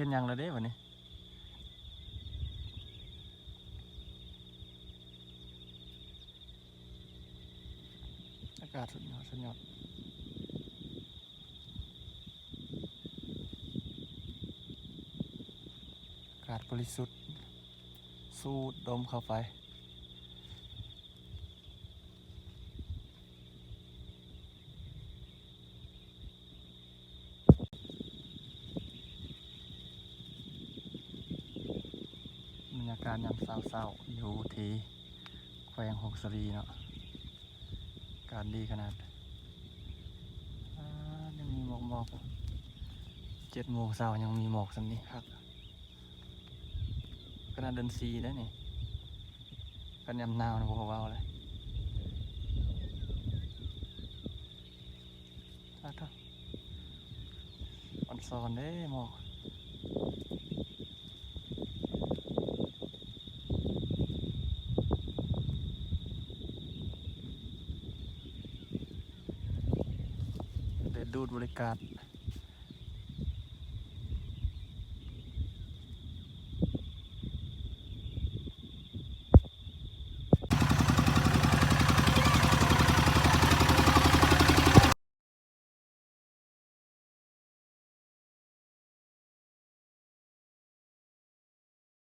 ເຫັນຫຍັງແລ້ວເດ້ບັດນີ້. ອາກາດສຸດຍອດ ສຸດຍອດ. ອາກາດບໍລິສຸດ ສູດດົມເຂົ້າໄປ. ບັນຍາກາດຍາມເຊົ້າໆ ຢູ່ທີ່ແຂວງຜົ້ງສາລີເນາະ ອາກາດດີຂະໜາດ. ອາ ຍັງມີໝອກໆ ເຈັດໂມງເຊົ້າຍັງມີໝອກສ່ຳນີ້ ຄັກ. ຂະໜາດເດືອນສີ່ເດ້ນີ້ ຄັນຍາມໜາວນະບໍ່ເວົ້າເລີຍ. ອາໂທ້ ອອນຊອນເດ້ໝອກ. ໄດ້ດູດບໍລິກາດ